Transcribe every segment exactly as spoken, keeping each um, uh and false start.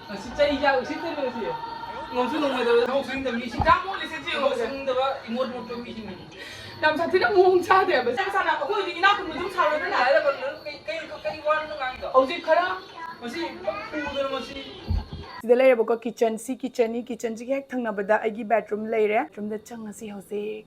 ꯉꯁꯤ ꯆꯩ ꯆꯥꯕ ꯎꯁꯤꯠꯇꯕ ꯉꯁꯤ꯫ ꯉꯝꯁꯨ ꯉꯝꯃꯣꯏꯗꯕ ꯊꯕꯛ ꯁꯨꯅꯤꯡꯗꯕ ꯃꯤꯁꯤꯡ꯫ ꯌꯥꯝ ꯃꯣꯠꯂꯤꯁꯦ ꯁꯤ ꯊꯕꯛ ꯌꯦꯡꯉꯣ꯫ ꯁꯨꯅꯤꯡꯗꯕ ꯏꯃꯣꯠ ꯃꯣꯠꯄ ꯃꯤꯁꯤꯡꯅꯤ꯫ ꯌꯥꯝ ꯁꯥꯊꯤꯅ ꯃꯑꯣꯡ ꯆꯥꯗꯦꯕ꯫ ꯏꯆꯝ ꯆꯝꯅ ꯑꯩꯈꯣꯏꯗꯤ ꯏꯅꯥꯛ ꯈꯨꯟꯕ ꯑꯗꯨꯝ ꯁꯥꯔꯣꯏꯗꯅ꯫ ꯍꯥꯏꯔꯒ ꯅꯪ ꯀꯩ, ꯀꯩ, ꯀꯩ ꯋꯥꯅꯣ ꯉꯥꯡꯉꯤꯗꯣ? ꯍꯧꯖꯤꯛ ꯈꯔ ꯃꯁꯤ ꯐꯨꯗꯅ ꯃꯁꯤ꯫ ꯁꯤꯗ ꯂꯩꯔꯦꯕꯀꯣ, kitchen꯫ ꯁꯤ kitchenꯅꯤ꯫ Kitchenꯁꯤꯒꯤ ꯍꯦꯛ ꯊꯪꯅꯕꯗ ꯑꯩꯒꯤ bedroom ꯂꯩꯔꯦ꯫ Bedroomꯗ ꯆꯪꯉꯁꯤ ꯍꯧꯖꯤꯛ꯫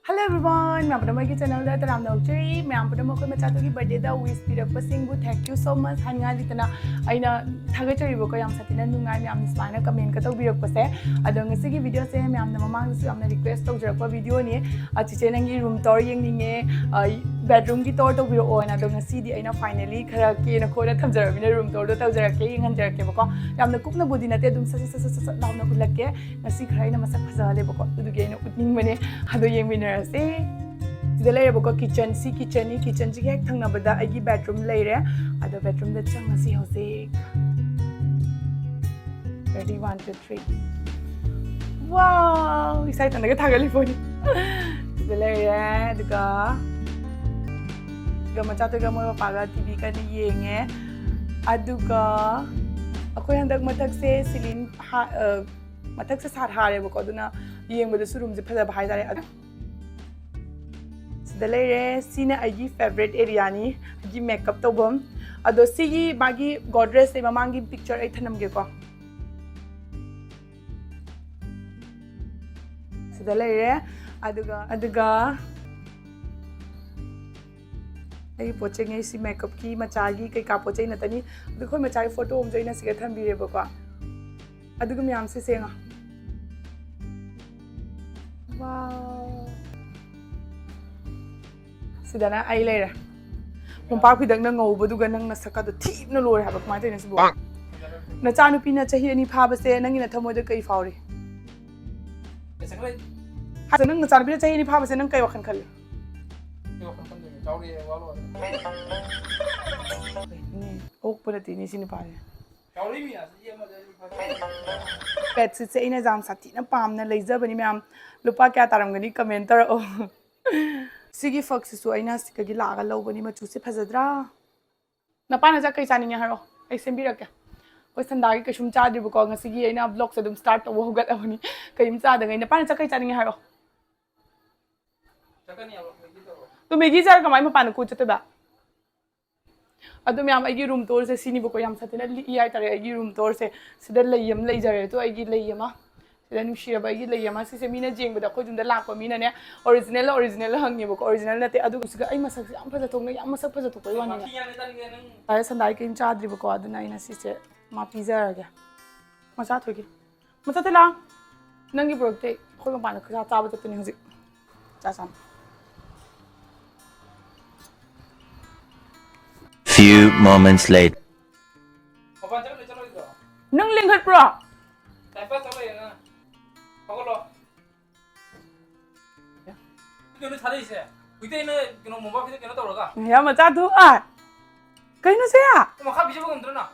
Hello everyone, ꯃꯌꯥꯝ ꯄꯨꯝꯅꯃꯛꯀꯤ channelꯗ ꯇꯔꯥꯝꯅ ꯑꯣꯛꯆꯔꯤ꯫ ꯃꯌꯥꯝ ꯄꯨꯝꯅꯃꯛ ꯑꯩꯈꯣꯏ ꯃꯆꯥꯗꯨꯒꯤ birthdayꯗ wish ꯄꯤꯔꯛꯄꯁꯤꯡꯕꯨ thank you so much ꯍꯥꯏꯅꯤꯡꯉꯥꯏ ꯂꯩꯇꯅ ꯑꯩꯅ ꯊꯥꯒꯠꯆꯔꯤꯕꯀꯣ꯫ ꯌꯥꯝ ꯁꯥꯊꯤꯅ ꯅꯨꯡꯉꯥꯏ ꯃꯌꯥꯝꯅ ꯁꯨꯃꯥꯏꯅ commentꯀ ꯇꯧꯕꯤꯔꯛꯄꯁꯦ꯫ ꯑꯗꯣ ꯉꯁꯤꯒꯤ videoꯁꯦ ꯃꯌꯥꯝꯅ ꯃꯃꯥꯡꯗꯁꯨ ꯌꯥꯝꯅ request ꯇꯧꯖꯔꯛꯄ videoꯅꯤ꯫ "ꯑ, ꯆꯤꯆꯦ, ꯅꯪꯒꯤ room tour ꯌꯦꯡꯅꯤꯡꯉꯦ, ꯑ, bedroomꯒꯤ tour ꯇꯧꯕꯤꯔꯛꯑꯣꯅ"꯫ ꯑꯗꯣ ꯉꯁꯤꯗꯤ ꯑꯩꯅ finally ꯈꯔ ꯀꯦꯅ ꯈꯣꯠꯅ ꯊꯝꯖꯔꯕꯅꯤꯅ room tourꯗꯣ ꯇꯧꯖꯔꯛꯀꯦ, ꯌꯦꯡꯍꯟꯖꯔꯛꯀꯦꯕꯀꯣ꯫ ꯌꯥꯝꯅ ꯀꯨꯞꯅꯕꯨꯗꯤ ꯅꯠꯇꯦ, ꯑꯗꯨꯝ ꯁꯠ ꯁꯠ ꯁꯠ ꯁꯠ ꯁꯠ ꯂꯥꯎꯅ ꯎꯠꯂꯛꯀꯦ꯫ ꯉꯁꯤ ꯈꯔ ꯑꯩꯅ ꯃꯁꯛ ꯐꯖꯍꯜꯂꯦꯕꯀꯣ, ꯑꯗꯨꯗꯨꯒꯤ ꯑꯩꯅ ꯎꯠꯅꯤꯡꯕꯅꯦ꯫ ꯑꯗꯣ ꯌꯦꯡꯃꯤꯟꯅꯔꯁꯦ꯫ ꯁꯤꯗ ꯂꯩꯔꯦꯕꯀꯣ kitchen꯫ ꯁꯤ kitchenꯅꯤ꯫ Kitchenꯁꯤꯒꯤ ꯍꯦꯛ ꯊꯪꯅꯕꯗ ꯑꯩꯒꯤ bedroom ꯂꯩꯔꯦ꯫ ꯑꯗꯣ bedroomꯗ ꯆꯪꯉꯁꯤ ꯍꯧꯖꯤꯛ꯫ Ready, one, two, three꯫ Wow! ꯏꯁꯥ ꯏꯊꯟꯗꯒ ꯊꯥꯒꯠꯂꯤ ꯄꯣꯠꯅꯤ꯫ ꯁꯤꯗ ꯂꯩꯔꯦ꯫ ꯑꯗꯨꯒ, ꯑꯗꯨꯒ ꯃꯆꯥꯗꯨꯒ ꯃꯣꯏ ꯃꯄꯥꯒ TV ꯀꯟꯅ ꯌꯦꯡꯉꯦ꯫ ꯑꯗꯨꯒ ꯑꯩꯈꯣꯏ ꯍꯟꯗꯛ ꯃꯊꯛꯁꯦ ceiling ꯍꯥ-, ꯑ, ꯃꯊꯛꯁꯦ ꯁꯥꯠ ꯍꯥꯔꯦꯕꯀꯣ, ꯑꯗꯨꯅ ꯌꯦꯡꯕꯗꯁꯨ roomꯁꯦ ꯐꯖꯕ ꯍꯥꯏꯇꯥꯔꯦ꯫ ꯑꯗꯨ ꯁꯤꯗ ꯂꯩꯔꯦ꯫ ꯁꯤꯅ ꯑꯩꯒꯤ favourite areaꯅꯤ, ꯑꯩꯒꯤ makeup ꯇꯧꯐꯝ꯫ ꯑꯗꯣ ꯁꯤꯒꯤ ꯃꯥꯒꯤ Godrejꯁꯦ ꯃꯃꯥꯡꯒꯤ picture ꯑꯩ ꯊꯅꯝꯒꯦꯀꯣ꯫ ꯁꯤꯗ ꯂꯩꯔꯦ꯫ ꯑꯗꯨꯒ, ꯑꯗꯨꯒ ꯑꯩꯒꯤ ꯄꯣꯠ ꯆꯩꯉꯩꯁꯤ makeupꯀꯤ ꯃꯆꯥꯒꯤ ꯀꯩꯀꯥ ꯄꯣꯠ ꯆꯩ ꯉꯥꯛꯇꯅꯤ꯫ ꯑꯗꯨ ꯑꯩꯈꯣꯏ ꯃꯆꯥꯒꯤ photo ꯑꯃꯁꯨ ꯑꯩꯅ ꯁꯤꯗ ꯊꯝꯕꯤꯔꯦꯕꯀꯣ꯫ ꯑꯗꯨꯒ ꯃꯌꯥꯝꯁꯤ ꯁꯦꯡꯉꯣ꯫ Wow! ꯁꯤꯗꯅ ꯑꯩ ꯂꯩꯔꯦ꯫ ꯃꯣꯝꯄꯥꯛ ꯐꯤꯗꯛꯅ ꯉꯧꯕꯗꯨꯒ ꯅꯪ ꯅꯁꯛꯀꯗꯣ ꯊꯤꯕꯅ ꯂꯣꯏꯔꯦ ꯍꯥꯏꯕ꯫ ꯀꯃꯥꯏꯅ ꯇꯧꯔꯤꯅꯣ ꯁꯤꯕꯣ? ꯅꯆꯥꯅꯨꯄꯤꯅ ꯆꯍꯤ ꯑꯅꯤ ꯐꯥꯕꯁꯦ ꯅꯪꯒꯤ ꯅꯊꯃꯣꯏꯗ ꯀꯩ ꯐꯥꯎꯔꯤ? ꯀꯩꯁꯨ ꯈꯜꯂꯦ꯫ ꯑꯗꯣ ꯅꯪ ꯅꯆꯥꯅꯨꯄꯤꯅ ꯆꯍꯤ ꯑꯅꯤ ꯐꯥꯕꯁꯦ ꯅꯪ ꯀꯩ ꯋꯥꯈꯜ ꯈꯜꯂꯤ? ꯀꯩ ꯋꯥꯈꯜ ꯈꯟꯗꯣꯏꯅꯣ? ꯆꯥꯎꯔꯛꯑꯦ, ꯋꯥ ꯂꯣꯏꯔꯦ꯫ ꯀꯩꯅꯣꯅꯦ? ꯑꯣꯛꯄ ꯅꯠꯇꯦꯅꯦ ꯁꯤ ꯅꯨꯄꯥꯁꯦ꯫ ꯆꯥꯎꯔꯛꯏ ꯃꯤ ꯑꯁꯤ ꯑꯃꯗ ꯑꯅꯤ ꯐꯥꯕ꯫ Bedsheetꯁꯦ ꯑꯩꯅ ꯌꯥꯝ ꯁꯥꯊꯤꯅ ꯄꯥꯝꯅ ꯂꯩꯖꯕꯅꯤ ꯃꯌꯥꯝ꯫ ꯂꯨꯄꯥ ꯀꯌꯥ ꯇꯥꯔꯝꯒꯅꯤ? Comment ꯇꯧꯔꯛꯑꯣ꯫ ꯁꯤꯒꯤ ꯐꯛꯁꯤꯁꯨ ꯑꯩꯅ ꯁꯤꯗꯒꯤ ꯂꯥꯛꯑꯒ ꯂꯧꯕꯅꯤ꯫ ꯃꯆꯨꯁꯦ ꯐꯖꯗ꯭ꯔꯥ? ꯅꯄꯥꯅ ꯆꯥꯛ ꯀꯩ ꯆꯥꯅꯤꯡꯉꯦ ꯍꯥꯏꯔꯣ, ꯑꯩ ꯁꯦꯝꯕꯤꯔꯛꯀꯦ꯫ ꯑꯩꯈꯣꯏ ꯁꯟꯗꯥꯒꯤ ꯀꯩꯁꯨꯝ ꯆꯥꯗ꯭ꯔꯤꯕꯀꯣ, ꯉꯁꯤꯒꯤ ꯑꯩꯅ vlogꯁꯦ ꯑꯗꯨꯝ start ꯇꯧꯕ ꯍꯧꯒꯠꯂꯕꯅꯤ꯫ ꯀꯩꯝ ꯆꯥꯗꯉꯩ꯫ ꯅꯄꯥꯅ ꯆꯥꯛ ꯀꯩ ꯆꯥꯅꯤꯡꯉꯦ ꯍꯥꯏꯔꯣ? ꯆꯠꯀꯅꯤ ꯍꯥꯏꯕ, ꯃꯦꯒꯤ ꯇꯧꯔꯣ꯫ ꯑꯗꯨ ꯃꯦꯒꯤ ꯆꯥꯔ ꯀꯃꯥꯏꯅ ꯃꯄꯥꯟꯗ ꯀꯣꯏ ꯆꯠꯇꯣꯏꯕ? ꯑꯗꯨ ꯃꯌꯥꯝ, ꯑꯩꯒꯤ room tourꯁꯦ ꯁꯤꯅꯤꯕꯀꯣ꯫ ꯌꯥꯝ ꯁꯥꯊꯤꯅ ꯂꯤꯛꯏ ꯍꯥꯏꯇꯥꯔꯦ ꯑꯩꯒꯤ room tourꯁꯦ꯫ ꯁꯤꯗ ꯂꯩ ꯑꯃ ꯂꯩꯖꯔꯦ, ꯑꯗꯣ ꯑꯩꯒꯤ ꯂꯩ ꯑꯃ, ꯁꯤꯗ ꯅꯨꯡꯁꯤꯔꯕ ꯑꯩꯒꯤ ꯂꯩ ꯑꯃ꯫ ꯁꯤꯁꯦ ꯃꯤꯅ ꯌꯦꯡꯕꯗ ꯑꯩꯈꯣꯏ ꯌꯨꯝꯗ ꯂꯥꯛꯄ ꯃꯤꯅꯅꯦ, original original ꯍꯪꯉꯦꯕꯀꯣ꯫ Original ꯅꯠꯇꯦ꯫ ꯑꯗꯨꯒ ꯁꯤꯒ ꯑꯩ ꯃꯁꯛꯁꯦ ꯌꯥꯝ ꯐꯖꯊꯣꯛꯅ, ꯌꯥꯝ ꯃꯁꯛ ꯐꯖꯊꯣꯛꯄꯩ ꯋꯥꯅꯤꯅꯦ꯫ ꯃꯊꯤ ꯌꯥꯝꯅ ꯆꯥꯅꯤꯡꯉꯦ ꯅꯪ꯫ ꯇꯥꯔꯦ, ꯁꯟꯗꯥꯏ ꯀꯔꯤꯝ ꯆꯥꯗ꯭ꯔꯤꯕꯀꯣ, ꯑꯗꯨꯅ ꯑꯩꯅ ꯁꯤꯁꯦ ꯃꯥ ꯄꯤꯖꯔꯒꯦ꯫ ꯃꯆꯥ ꯊꯣꯏꯒꯤ꯫ ꯃꯆꯥ ꯊꯣꯏ ꯂꯥꯛꯑꯣ꯫ ꯅꯪꯒꯤ ꯄꯨꯔꯛꯇꯦ꯫ ꯑꯩꯈꯣꯏ ꯃꯄꯥꯟꯗ ꯈꯨꯖꯥ ꯆꯥꯕ ꯆꯠꯇꯣꯏꯅꯦ ꯍꯧꯖꯤꯛ꯫ ꯆꯥ ꯆꯥꯅ꯫ Few moments later. ꯃꯄꯥꯟ ꯆꯠꯂꯣꯏ, ꯆꯠꯂꯣꯏꯗ꯭ꯔꯣ? ꯅꯪ ꯂꯦꯡꯈꯠꯄ꯭ꯔꯣ? Time pass ꯇꯧ ꯂꯩꯔꯦ ꯅꯪ꯫ ꯍꯧꯒꯠꯂꯣ꯫ ꯀꯩꯅꯣ ꯊꯥꯗꯩꯁꯦ? ꯍꯧꯖꯤꯛꯇ ꯑꯩꯅ ꯀꯩꯅꯣ ꯃꯣꯝꯄꯥꯛ ꯐꯤꯗꯛ ꯀꯩꯅꯣ ꯇꯧꯔꯒ? ꯌꯥ, ꯃꯆꯥ ꯊꯣꯛ꯫ ꯑꯥ꯫ ꯀꯩꯅꯣ ꯁꯦ? ꯃꯈꯥ ꯄꯤꯖꯕ ꯉꯝꯗ꯭ꯔꯣ ꯅꯪ?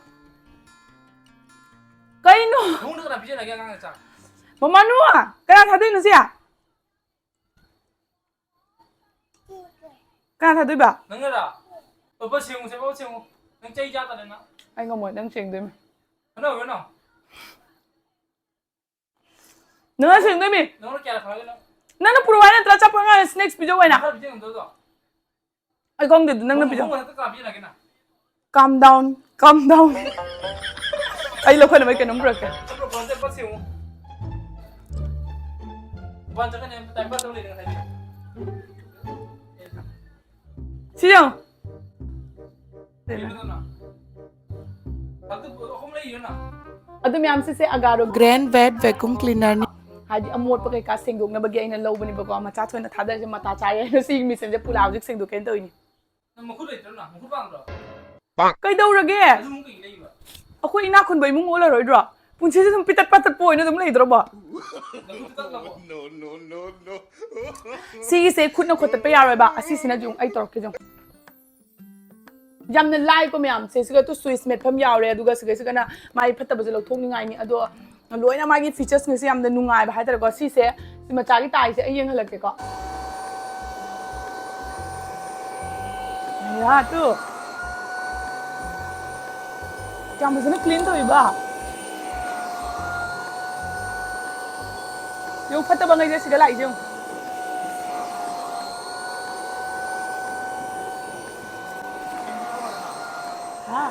ꯀꯩꯅꯣ? ꯐꯃꯨꯡꯗ ꯀꯅꯥ ꯄꯤꯖꯅꯒꯦ ꯑꯉꯥꯡꯗ ꯆꯥꯛ? ꯃꯃꯥꯅꯨ, ꯀꯅꯥ ꯊꯥꯗꯣꯏꯅꯣ ꯁꯦ? ꯀꯅꯥ ꯊꯥꯗꯣꯏꯕ? ꯅꯪꯅꯔꯥ? ꯕꯕꯥ ꯁꯦꯡꯉꯨꯁꯦ, ꯕꯕꯥ ꯁꯦꯡꯉꯨ꯫ ꯅꯪ ꯆꯩ ꯆꯥꯗꯅ ꯅꯪ꯫ ꯑꯩ ꯉꯝꯃꯣꯏ, ꯅꯪ ꯁꯦꯡꯗꯣꯏꯅꯤ꯫ ꯀꯅꯥ ꯑꯣꯏꯕꯅꯣ? ꯅꯪꯅ ꯁꯦꯡꯗꯣꯏꯃꯤ꯫ ꯅꯪꯅ ꯀꯌꯥ ꯐꯪꯉꯒꯦ ꯅꯪ? ꯅꯪꯅ ꯄꯨꯔꯛꯑꯣ ꯍꯥꯏ ꯅꯠꯇ꯭ꯔꯥ ꯑꯆꯥꯄꯣꯠ ꯑꯉꯥꯡ snacks ꯄꯤꯖꯧ ꯍꯥꯏꯅ? ꯈꯔ ꯄꯤꯖ ꯉꯝꯗꯕꯗꯣ? ꯑꯩ ꯈꯪꯗꯦ, ꯑꯗꯨ ꯅꯪꯅ ꯄꯤꯖꯧ꯫ ꯅꯪ ꯀꯅꯥ ꯄꯤꯖꯅꯒꯦ ꯅꯪ? Calm down, calm down꯫ ꯑꯩ ꯂꯧꯈꯠꯅꯕ ꯀꯩꯅꯣꯝ ꯄꯨꯔꯛꯀꯦ꯫ ꯆꯠꯂꯣ, ꯐꯣꯟꯁꯦ ꯄꯠ ꯁꯦꯡꯉꯨ꯫ ꯃꯄꯥꯟ ꯆꯠꯀꯅꯤ ꯍꯥꯏꯕ time pass ꯇꯧ ꯂꯩꯔꯦ ꯉꯁꯥꯏꯗꯤ꯫ ꯁꯤ ꯌꯦꯡꯉꯨ꯫ ꯀꯩꯅꯣ? ꯑꯗꯨ ꯑꯍꯨꯝ ꯂꯩꯌꯦꯅ꯫ ꯑꯗꯨ ꯃꯌꯥꯝꯁꯤꯁꯦ ꯑꯒꯥꯔꯣ grand wet vacuum cleaner ꯅꯤ꯫ ꯍꯥꯏꯗꯤ ꯑꯃꯣꯠꯄ ꯀꯩꯀꯥ ꯁꯦꯡꯗꯣꯛꯅꯕꯒꯤ ꯑꯩꯅ ꯂꯧꯕꯅꯦꯕꯀꯣ꯫ ꯃꯆꯥ ꯊꯣꯏꯅ ꯊꯥꯗꯔꯁꯦ ꯃꯇꯥ ꯆꯥꯔꯦ ꯍꯥꯏꯅ ꯁꯤꯒꯤ ꯃꯤꯁꯟꯁꯦ ꯄꯨꯂꯥ ꯍꯧꯖꯤꯛ ꯁꯦꯡꯗꯣꯛꯀꯦꯅ ꯇꯧꯔꯤꯅꯤ꯫ ꯅꯪ ꯃꯈꯨꯠ ꯂꯩꯇ꯭ꯔꯣ ꯅꯪ? ꯃꯈꯨꯠ ꯄꯥꯡꯗ꯭ꯔꯣ? ꯀꯩꯗꯧꯔꯒꯦ? ꯑꯗꯨ ꯑꯃꯨꯛ ꯀꯩꯒꯤ ꯂꯩꯔꯤꯕ? ꯑꯩꯈꯣꯏ ꯏꯅꯥꯛ ꯈꯨꯟꯕ ꯏꯃꯨꯡ ꯑꯣꯜꯂꯔꯣꯏꯗ꯭ꯔꯣ? ꯄꯨꯟꯁꯤꯁꯦ ꯑꯗꯨꯝ ꯄꯤꯇꯠ ꯄꯥꯇꯠꯄ ꯑꯣꯏꯅ ꯑꯗꯨꯝ ꯂꯩꯗ꯭ꯔꯣꯕꯣ? ꯅꯈꯨꯠꯇꯨ ꯇꯠꯂꯕꯣ? ꯁꯤꯒꯤꯁꯦ ꯈꯨꯠꯅ ꯈꯣꯠꯇꯠꯄ ꯌꯥꯔꯣꯏꯕ꯫ ꯑꯁꯤꯁꯤꯅ ꯌꯦꯡꯉꯨ, ꯑꯩ ꯇꯧꯔꯛꯀꯦ ꯌꯦꯡꯉꯨ꯫ ꯌꯥꯝꯅ ꯂꯥꯏꯀꯣ ꯃꯌꯥꯝꯁꯦ꯫ ꯁꯤꯒ ꯇꯨ switch ꯃꯦꯠꯐꯝ ꯌꯥꯎꯔꯦ, ꯑꯗꯨꯒ ꯁꯤꯒꯩꯁꯤꯒꯅ ꯃꯥꯒꯤ ꯐꯠꯇꯕꯁꯦ ꯂꯧꯊꯣꯛꯅꯤꯡꯉꯥꯏꯅꯤ꯫ ꯑꯗꯣ ꯂꯣꯏꯅ ꯃꯥꯒꯤ featuresꯉꯩꯁꯦ ꯌꯥꯝꯅ ꯅꯨꯡꯉꯥꯏꯕ ꯍꯥꯏꯇꯥꯔꯦꯀꯣ꯫ ꯁꯤꯁꯦ ꯁꯤ ꯃꯆꯥꯒꯤ ꯇꯥꯏꯁꯦ ꯑꯩ ꯌꯦꯡꯍꯜꯂꯛꯀꯦꯀꯣ꯫ ꯌꯥ ꯇꯨ꯫ ꯀꯌꯥꯝ ꯐꯖꯅ ꯀ꯭ꯂꯤꯟ ꯇꯧꯏꯕ꯫ ꯌꯦꯡꯉꯨ, ꯐꯠꯇꯕ ꯉꯩꯁꯦ ꯁꯤꯗ ꯂꯥꯛꯏꯁꯦ ꯌꯦꯡꯉꯨ꯫ ꯍꯥ?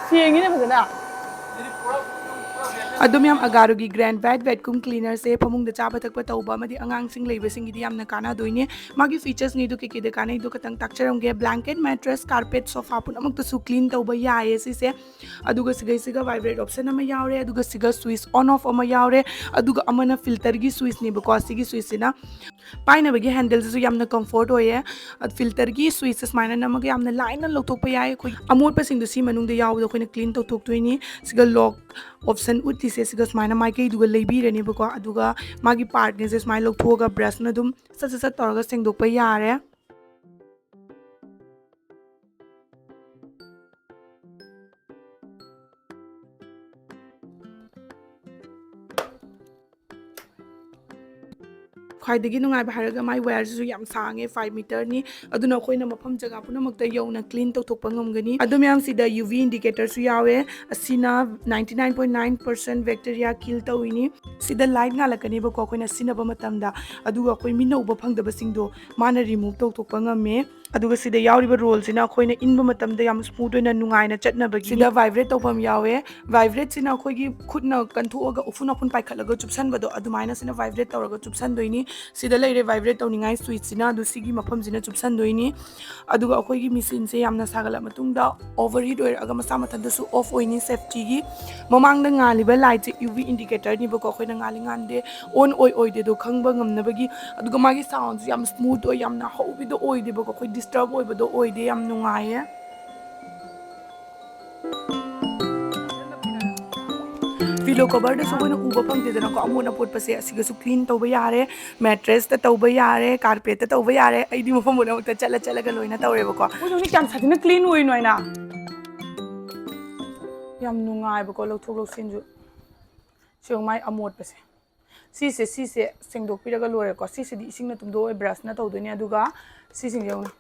ꯁꯦꯡꯉꯤꯅꯦ ꯐꯖꯅ꯫ ꯑꯗꯣ ꯃꯌꯥꯝ, ꯑꯒꯥꯔꯣꯒꯤ Grand White Vacuum Cleanerꯁꯦ ꯐꯃꯨꯡꯗ ꯆꯥꯕ ꯊꯛꯄ ꯇꯧꯕ ꯑꯃꯗꯤ ꯑꯉꯥꯡꯁꯤꯡ ꯂꯩꯕꯁꯤꯡꯒꯤꯗꯤ ꯌꯥꯝꯅ ꯀꯥꯟꯅꯗꯣꯏꯅꯦ꯫ ꯃꯥꯒꯤ featuresꯅꯤꯗꯨ ꯀꯩꯀꯩꯗ ꯀꯥꯟꯅꯩꯗꯣ ꯈꯇꯪ ꯇꯥꯛꯆꯔꯝꯒꯦ꯫ Blanket, mattress, carpet, sofa ꯄꯨꯝꯅꯃꯛꯇꯁꯨ clean ꯇꯧꯕ ꯌꯥꯏꯌꯦ ꯁꯤꯁꯦ꯫ ꯑꯗꯨꯒ ꯁꯤꯒꯩꯁꯤꯒ vibrate option ꯑꯃ ꯌꯥꯎꯔꯦ, ꯑꯗꯨꯒ ꯁꯤꯒ switch on off ꯑꯃ ꯌꯥꯎꯔꯦ, ꯑꯗꯨꯒ ꯑꯃꯅ filterꯒꯤ switchꯅꯦꯕꯀꯣ꯫ ꯁꯤꯒꯤ switchꯁꯤꯅ ꯄꯥꯏꯅꯕꯒꯤ handleꯁꯤꯁꯨ ꯌꯥꯝꯅ comfort ꯑꯣꯏꯌꯦ꯫ ꯑꯗ filterꯒꯤ switchꯁꯦ ꯁꯨꯃꯥꯏꯅ ꯅꯝꯃꯒ ꯌꯥꯝꯅ ꯂꯥꯏꯅ ꯂꯧꯊꯣꯛꯄ ꯌꯥꯏ꯫ ꯑꯩꯈꯣꯏ ꯑꯃꯣꯠꯄꯁꯤꯡꯗꯣ ꯁꯤ ꯃꯅꯨꯡꯗ ꯌꯥꯎꯕꯗꯣ ꯑꯩꯈꯣꯏꯅ clean ꯇꯧꯊꯣꯛꯇꯣꯏꯅꯤ꯫ ꯁꯤꯒ lock option ꯎꯠꯇꯤꯁꯦ ꯁꯤꯒ ꯁꯨꯃꯥꯏꯅ ꯃꯥꯏꯀꯩꯗꯨꯒ ꯂꯩꯕꯤꯔꯅꯦꯕꯀꯣ꯫ ꯑꯗꯨꯒ ꯃꯥꯒꯤ partꯅꯦꯁꯦ ꯁꯨꯃꯥꯏꯅ ꯂꯧꯊꯣꯛꯑꯒ brushꯅ ꯑꯗꯨꯝ ꯁꯠ ꯁꯠ ꯁꯠ ꯇꯧꯔꯒ ꯁꯦꯡꯗꯣꯛꯄ ꯌꯥꯔꯦ꯫ ꯈ꯭ꯋꯥꯏꯗꯒꯤ ꯅꯨꯡꯉꯥꯏꯕ ꯍꯥꯏꯔꯒ ꯃꯥꯏ wireꯁꯤꯁꯨ ꯌꯥꯝ ꯁꯥꯡꯉꯦ, five meterꯅꯤ꯫ ꯑꯗꯨꯅ ꯑꯩꯈꯣꯏꯅ ꯃꯐꯝ ꯖꯒꯥ ꯄꯨꯝꯅꯃꯛꯇ ꯌꯧꯅ clean ꯇꯧꯊꯣꯛꯄ ꯉꯝꯒꯅꯤ꯫ ꯑꯗꯨ ꯃꯌꯥꯝꯁꯤꯗ UV indicatorꯁꯨ ꯌꯥꯎꯋꯦ꯫ ꯑꯁꯤꯅ ninety nine point nine percent bacteria kill ꯇꯧꯏꯅꯤ꯫ ꯁꯤꯗ light ꯉꯥꯜꯂꯛꯀꯅꯦꯕꯀꯣ ꯑꯩꯈꯣꯏꯅ ꯁꯤꯖꯤꯟꯅꯕ ꯃꯇꯝꯗ, ꯑꯗꯨꯒ ꯑꯩꯈꯣꯏ ꯃꯤꯠꯅ ꯎꯕ ꯐꯪꯗꯕꯁꯤꯡꯗꯣ ꯃꯥꯅ remove ꯇꯧꯊꯣꯛꯄ ꯉꯝꯃꯦ꯫ ꯑꯗꯨꯒ ꯁꯤꯗ ꯌꯥꯎꯔꯤꯕ rollꯁꯤꯅ ꯑꯩꯈꯣꯏꯅ ꯏꯟꯕ ꯃꯇꯝꯗ ꯌꯥꯝ smooth ꯑꯣꯏꯅ ꯅꯨꯡꯉꯥꯏꯅ ꯆꯠꯅꯕꯒꯤ꯫ ꯁꯤꯗ vibrate ꯇꯧꯐꯝ ꯌꯥꯎꯋꯦ꯫ Vibratesꯤꯅ ꯑꯩꯈꯣꯏꯒꯤ ꯈꯨꯠꯅ ꯀꯟꯊꯣꯛꯑꯒ ꯎꯐꯨꯟ ꯋꯥꯐꯨꯟ ꯄꯥꯏꯈꯠꯂꯒ ꯆꯨꯞꯁꯟꯕꯗꯣ, ꯑꯗꯨꯃꯥꯏꯅ ꯁꯤꯅ vibrate ꯇꯧꯔꯒ ꯆꯨꯞꯁꯟꯗꯣꯏꯅꯤ꯫ ꯁꯤꯗ ꯂꯩꯔꯦ vibrate ꯇꯧꯅꯤꯡꯉꯥꯏ switchꯁꯤꯅ, ꯑꯗꯨ ꯁꯤꯒꯤ ꯃꯐꯝꯁꯤꯅ ꯆꯨꯞꯁꯟꯗꯣꯏꯅꯤ꯫ ꯑꯗꯨꯒ ꯑꯩꯈꯣꯏꯒꯤ machineꯁꯦ ꯌꯥꯝꯅ ꯁꯥꯒꯠꯂ ꯃꯇꯨꯡꯗ overheat ꯑꯣꯏꯔꯛꯑꯒ ꯃꯁꯥ ꯃꯊꯟꯇꯁꯨ off ꯑꯣꯏꯅꯤ safetyꯒꯤ꯫ ꯃꯃꯥꯡꯗ ꯉꯥꯜꯂꯤꯕ lightꯁꯦ UV indicatorꯅꯦꯕꯀꯣ, ꯑꯩꯈꯣꯏꯅ ꯉꯥꯜꯂꯤ ꯉꯥꯟꯗꯦ, on ꯑꯣꯏ ꯑꯣꯏꯗꯦꯗꯣ ꯈꯪꯕ ꯉꯝꯅꯕꯒꯤ꯫ ꯑꯗꯨꯒ ꯃꯥꯒꯤ soundꯁꯨ ꯌꯥꯝ smooth ꯑꯣꯏ, ꯌꯥꯝꯅ ꯍꯧꯕꯤꯗꯣ ꯑꯣꯏꯗꯦꯕꯀꯣ, ꯑꯩꯈꯣꯏ disturb ꯑꯣꯏꯕꯗꯣ ꯑꯣꯏꯗꯦ, ꯌꯥꯝ ꯅꯨꯡꯉꯥꯏꯌꯦ꯫ Pillow coverꯗꯁꯨ ꯑꯩꯈꯣꯏꯅ ꯎꯕ ꯐꯪꯗꯦꯗꯅꯀꯣ, ꯑꯃꯣꯠ ꯑꯄꯣꯠꯄꯁꯦ ꯑꯁꯤꯒꯁꯨ clean ꯇꯧꯕ ꯌꯥꯔꯦ, mattressꯇ ꯇꯧꯕ ꯌꯥꯔꯦ, carpetꯇ ꯇꯧꯕ ꯌꯥꯔꯦ꯫ ꯑꯩꯗꯤ ꯃꯐꯝ ꯄꯨꯝꯅꯃꯛꯇ ꯆꯠꯂ ꯆꯠꯂꯒ ꯂꯣꯏꯅ ꯇꯧꯔꯦꯕꯀꯣ꯫ ꯎ, ꯅꯪꯗꯤ ꯀꯌꯥꯝ ꯁꯥꯊꯤꯅ clean ꯑꯣꯏꯔꯤꯅꯣ ꯍꯥꯏꯅ꯫ ꯌꯥꯝ ꯅꯨꯡꯉꯥꯏꯕꯀꯣ ꯂꯧꯊꯣꯛ ꯂꯧꯁꯤꯟꯁꯨ꯫ ꯁꯤ ꯌꯦꯡꯉꯨ ꯃꯥꯏ ꯑꯃꯣꯠꯄꯁꯦ꯫ ꯁꯤꯁꯦ, ꯁꯤꯁꯦ ꯁꯦꯡꯗꯣꯛꯄꯤꯔꯒ ꯂꯣꯏꯔꯦꯀꯣ꯫ ꯁꯤꯁꯤꯗꯤ ꯏꯁꯤꯡꯅ ꯇꯨꯝꯗꯣꯛꯑꯣꯏ, brushꯅ ꯇꯧꯗꯣꯏꯅꯦ꯫ ꯑꯗꯨꯒ ꯁꯤꯁꯤꯡꯁꯦ ꯌꯦꯡꯉꯨꯅꯦ꯫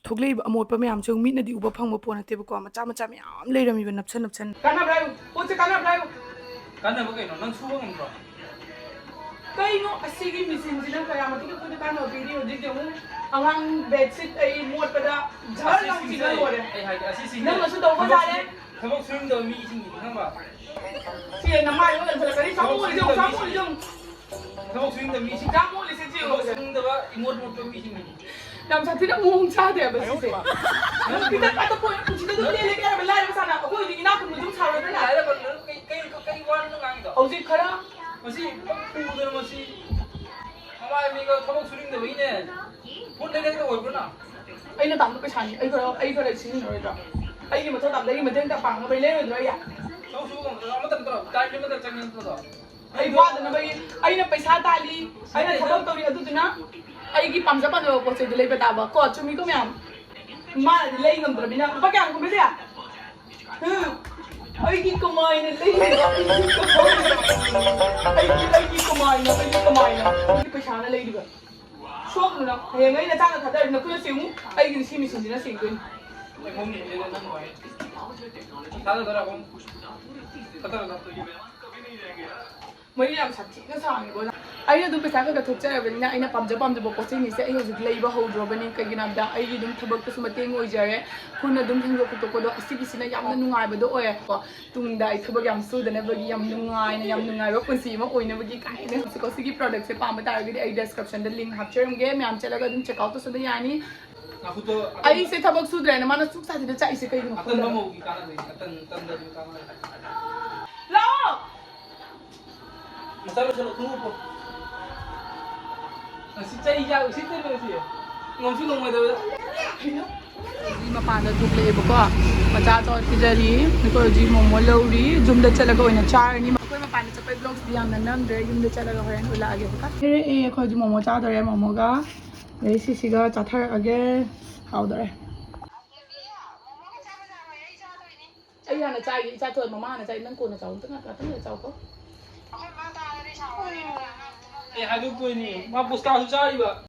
ꯊꯣꯛꯂꯛꯏꯕ ꯑꯃꯣꯠꯄ ꯃꯌꯥꯝꯁꯦ ꯃꯤꯠꯅꯗꯤ ꯎꯕ ꯐꯪꯕ ꯄꯣꯠ ꯅꯠꯇꯦꯕꯀꯣ, ꯃꯆꯥ ꯃꯆꯥ ꯃꯌꯥꯝ ꯂꯩꯔꯝꯃꯤꯕ ꯅꯞꯁꯟ ꯅꯞꯁꯟ꯫ ꯀꯥꯟꯅꯕ꯭ꯔꯥ ꯍꯥꯏꯌꯨ? ꯄꯣꯠꯁꯦ ꯀꯥꯟꯅꯕ꯭ꯔꯥ ꯍꯥꯏꯌꯨ? ꯀꯥꯟꯅꯕ ꯀꯩꯅꯣ? ꯅꯪ ꯁꯨꯕ ꯉꯝꯗ꯭ꯔꯣ? ꯀꯩꯅꯣ ꯑꯁꯤꯒꯤ ꯃꯦꯆꯤꯟꯁꯤꯅ ꯀꯌꯥ ꯃꯇꯤꯛ ꯑꯩꯈꯣꯏꯗ ꯀꯥꯟꯅꯕ ꯄꯤꯔꯤ? ꯍꯧꯖꯤꯛꯇꯤ ꯑꯃꯨꯛ ꯑꯉꯥꯡ ꯕꯦꯗꯁꯤꯠ ꯑꯩ ꯃꯣꯠꯄꯗ ꯖꯔ ꯂꯥꯎ ꯑꯁꯤꯁꯤꯡꯁꯦ, ꯆꯤꯡꯈꯠꯂ ꯂꯣꯏꯔꯦ꯫ ꯑꯩ ꯍꯥꯏꯒꯦ, ꯑꯁꯤꯁꯤꯡꯁꯦ ꯅꯪꯅꯁꯨ ꯇꯧꯕ ꯊꯕꯛ ꯌꯥꯔꯦ꯫ ꯁꯨ-, ꯊꯕꯛ ꯁꯨꯅꯤꯡꯗꯕ ꯃꯤꯁꯤꯡꯒꯤꯅꯤ, ꯈꯪꯕ꯭ꯔꯥ? ꯁꯤ ꯅꯃꯥꯏꯗꯣ ꯂꯪꯁꯤꯜꯂꯛꯀꯅꯤ꯫ ꯁꯥꯃꯨ ꯑꯣꯏꯔꯤꯁꯦ ꯌꯦꯡꯉꯨ, ꯁꯥꯃꯨ ꯑꯣꯏꯔꯤꯁꯦ ꯌꯦꯡꯉꯨ꯫ ꯊꯕꯛ ꯁꯨꯅꯤꯡꯗꯕ ꯃꯤꯁꯤꯡ, ꯁꯥꯃꯨ ꯑꯣꯏꯔꯤꯁꯦ ꯌꯦꯡꯉꯨ꯫ ꯊꯕꯛ ꯁꯨꯅꯤꯡꯗꯕ ꯏꯃꯣꯠ ꯃꯣꯠꯄ ꯃꯤꯁꯤꯡꯒꯤꯅꯤ꯫ ꯌꯥꯝ ꯁꯥꯊꯤꯅ ꯃꯑꯣꯡ ꯆꯥꯗꯦ ꯍꯥꯏꯕ ꯁꯤꯁꯦ꯫ ꯅꯪ ꯈꯤꯇꯪ ꯑꯇꯣꯞꯄ ꯑꯣꯏꯅ ꯄꯨꯟꯁꯤꯗ ꯑꯗꯨꯝ ꯂꯦꯜꯂꯦ ꯍꯥꯏꯔꯕ ꯂꯥꯏꯔꯕ ꯁꯥꯅ ꯑꯩꯈꯣꯏ ꯍꯧꯖꯤꯛ ꯏꯅꯥꯛ ꯈꯨꯟꯕ ꯌꯨꯝ ꯁꯥꯔꯣꯏꯗꯅ꯫ ꯂꯥꯏꯔꯕ ꯅꯪ ꯀꯩ, ꯀꯩ, ꯀꯩ ꯋꯥꯅꯣ ꯅꯪ ꯉꯥꯡꯉꯤꯗꯣ? ꯍꯧꯖꯤꯛ ꯈꯔ ꯃꯁꯤ ꯐꯨꯗꯅ ꯃꯁꯤ ꯃꯃꯥꯏ ꯃꯤꯒ ꯊꯕꯛ ꯁꯨꯅꯤꯡꯗꯕꯒꯤꯅꯦ꯫ ꯄꯣꯠ ꯂꯩꯔꯛꯇ ꯑꯣꯏꯕ꯭ꯔꯣ ꯅꯪ? ꯑꯩꯅ ꯇꯥꯟꯕ ꯄꯩꯁꯥꯅꯤ꯫ ꯑꯩ ꯈꯔ, ꯑꯩ ꯈꯔ ꯁꯤꯖꯤꯟꯅꯔꯣꯏꯗ꯭ꯔꯣ? ꯑꯩꯒꯤ ꯃꯊꯧ ꯇꯥꯕꯗ ꯑꯩꯒꯤ ꯃꯇꯦꯡ ꯈꯔ ꯄꯥꯡꯅꯕ ꯂꯩꯔꯣꯏꯗ꯭ꯔꯣ ꯑꯩ? ꯊꯕꯛ ꯁꯨꯕ ꯉꯝꯗ꯭ꯔꯣ? ꯑꯃꯇꯪ ꯇꯧꯔꯣ꯫ ꯇꯥꯏꯝ ꯑꯃꯇꯪ ꯆꯪꯉꯦ ꯅꯠꯇ꯭ꯔꯣ? ꯑꯩ ꯋꯥꯗꯅꯕꯒꯤ ꯑꯩꯅ ꯄꯩꯁꯥ ꯇꯥꯜꯂꯤ, ꯑꯩꯅ ꯊꯕꯛ ꯇꯧꯔꯤ, ꯑꯗꯨꯗꯨꯅ ꯑꯩꯒꯤ ꯄꯥꯝꯖ ꯄꯥꯝꯖꯕ ꯄꯣꯠ ꯆꯩꯗꯨ ꯂꯩꯕ ꯇꯥꯕ ꯀꯣ꯫ ꯆꯨꯝꯃꯤꯀꯣ ꯃꯌꯥꯝ? ꯃꯥꯅꯗꯤ ꯂꯩ ꯉꯝꯗ꯭ꯔꯕꯅꯤꯅ꯫ ꯂꯨꯄꯥ ꯀꯌꯥꯅꯣ ꯀꯨꯝꯕꯩꯁꯦ? ꯍꯥ? ꯑꯩꯒꯤ ꯀꯃꯥꯏꯅ ꯂꯩꯔꯤꯕ? ꯑꯩꯒꯤ ꯀꯃꯥꯏꯅ? ꯑꯩꯒꯤ, ꯑꯩꯒꯤ ꯀꯃꯥꯏꯅ? ꯑꯩꯒꯤ ꯀꯃꯥꯏꯅ? ꯑꯩꯒꯤ ꯄꯩꯁꯥꯅ ꯂꯩꯔꯤꯕ? ꯁꯣꯛꯅꯨ ꯅꯪ꯫ ꯍꯌꯦꯡ ꯑꯩ ꯅꯆꯥꯅ ꯊꯥꯗꯔꯗꯤ ꯅꯈꯨꯠꯅ ꯁꯦꯡꯉꯨ, ꯑꯩꯒꯤꯗꯤ ꯁꯤ ꯃꯦꯆꯤꯟꯁꯤꯅ ꯁꯦꯡꯗꯣꯏꯅꯤ꯫ ꯃꯣꯏꯗꯤ ꯌꯥꯝ ꯁꯥꯊꯤꯅ ꯁꯥꯡꯉꯦꯕꯣ꯫ ꯑꯩꯅ ꯑꯗꯨꯝ ꯄꯩꯁꯥ ꯈꯔ ꯈꯔ ꯊꯣꯛꯆꯔꯕꯅꯤꯅ ꯑꯩꯅ ꯄꯥꯝꯖ ꯄꯥꯝꯖꯕ ꯄꯣꯠ ꯆꯩꯁꯤꯡꯁꯦ ꯑꯩ ꯍꯧꯖꯤꯛ ꯂꯩꯕ ꯍꯧꯗ꯭ꯔꯕꯅꯤ꯫ ꯀꯩꯒꯤꯅꯣ ꯍꯥꯏꯕꯗ ꯑꯩꯒꯤ ꯑꯗꯨꯝ ꯊꯕꯛꯇꯁꯨ ꯃꯇꯦꯡ ꯑꯣꯏꯖꯔꯦ꯫ ꯈꯨꯠꯅ ꯑꯗꯨꯝ ꯐꯦꯡꯗꯣꯛ ꯈꯣꯠꯇꯣꯛꯄꯗꯣ ꯑꯁꯤꯒꯤꯁꯤꯅ ꯌꯥꯝꯅ ꯅꯨꯡꯉꯥꯏꯕꯗꯣ ꯑꯣꯏꯌꯦꯀꯣ꯫ ꯇꯨꯡꯗ ꯑꯩ ꯊꯕꯛ ꯌꯥꯝ ꯁꯨꯗꯅꯕꯒꯤ ꯌꯥꯝ ꯅꯨꯡꯉꯥꯏꯅ, ꯌꯥꯝ ꯅꯨꯡꯉꯥꯏꯕ ꯄꯨꯟꯁꯤ ꯑꯃ ꯑꯣꯏꯅꯕꯒꯤ ꯀꯥꯏꯅ꯫ ꯍꯧꯖꯤꯛꯀꯣ ꯁꯤꯒꯤ ꯄ꯭ꯔꯣꯗꯛꯁꯦ ꯄꯥꯝꯕ ꯇꯥꯔꯒꯗꯤ ꯑꯩ ꯗꯦꯁꯀ꯭ꯔꯤꯞꯁꯟꯗ ꯂꯤꯡ ꯍꯥꯞꯆꯔꯝꯒꯦ, ꯃꯌꯥꯝ ꯆꯠꯂꯒ ꯑꯗꯨꯝ ꯆꯦꯛ ꯑꯥꯎꯠ ꯇꯧꯁꯟꯕ ꯌꯥꯅꯤ꯫ ꯅꯥꯈꯨꯠꯇꯣ ꯑꯇꯟ-, ꯑꯩꯁꯦ ꯊꯕꯛ ꯁꯨꯗ꯭ꯔꯦꯅ ꯃꯥꯅ ꯁꯨꯛ ꯁꯥꯊꯤꯅ ꯆꯥꯛꯏꯁꯦ ꯀꯩꯒꯤꯅꯣ ꯑꯇꯟꯕ ꯈꯪꯗꯕ꯫ ꯃꯧꯒꯤ ꯀꯥꯟꯅꯕꯩꯅꯦ꯫ ꯑꯇꯟ-, ꯇꯟꯗꯕꯤ ꯀꯥꯟꯅꯕ꯫ ꯂꯥꯛꯑꯣ! ꯃꯆꯥ ꯂꯣꯏꯁꯜꯂꯣ, ꯈꯣꯡꯎꯞ ꯎꯞꯄꯣ꯫ ꯉꯁꯤ ꯆꯩ ꯆꯥꯕ ꯎꯁꯤꯠꯇꯦ ꯅꯣꯏꯁꯦ꯫ ꯉꯝꯁꯨ ꯉꯝꯃꯣꯏꯗꯕꯗ꯫ ꯍꯧꯖꯤꯛ ꯃꯄꯥꯟꯗ ꯊꯣꯛꯂꯛꯑꯦꯕꯀꯣ꯫ ꯃꯆꯥ ꯆꯥꯎ ꯄꯤꯖꯔꯤ꯫ ꯑꯩꯈꯣꯏ ꯍꯧꯖꯤꯛ ꯃꯣꯃꯣ ꯂꯧꯔꯤ꯫ ꯌꯨꯝꯗ ꯆꯠꯂꯒ ꯑꯣꯏꯅ ꯆꯥꯔꯅꯤ꯫ ꯑꯩꯈꯣꯏ ꯃꯄꯥꯟꯗ ꯆꯠꯄꯩ ꯕ꯭ꯂꯣꯛꯁꯇꯤ ꯌꯥꯝꯅ ꯅꯝꯗ꯭ꯔꯦ꯫ ꯌꯨꯝꯗ ꯆꯠꯂꯒ ꯍꯣꯔꯦꯟ ꯎꯠꯂꯛꯑꯒꯦꯕꯀꯣ꯫ ꯂꯩꯔꯛꯑꯦ꯫ ꯑꯩꯈꯣꯏ ꯍꯧꯖꯤꯛ ꯃꯣꯃꯣ ꯆꯥꯗꯣꯔꯦ꯫ ꯃꯣꯃꯣꯒ ꯑꯗꯩ ꯁꯤꯁꯤꯒ ꯆꯥꯊꯔꯛꯑꯒꯦ꯫ ꯍꯥꯎꯗꯣꯔꯦ꯫ ꯑꯩ ꯍꯥꯟꯅ ꯆꯥꯒꯦ꯫ ꯏꯆꯥ ꯊꯣꯏ ꯃꯃꯥ ꯍꯥꯟꯅ ꯆꯥꯏ꯫ ꯅꯪ ꯀꯣꯟꯅ ꯆꯥꯎ꯫ ꯑꯝꯇ ꯉꯥꯛ-, ꯉꯥꯛꯇꯪ ꯂꯩꯔ ꯆꯥꯎꯀꯣ꯫ ꯑꯩ ꯍꯥꯏꯗꯣꯛꯇꯣꯏꯅꯤ꯫ ꯃꯥ ꯄꯨꯁꯀꯥꯁꯨ ꯆꯥꯔꯤꯕ꯫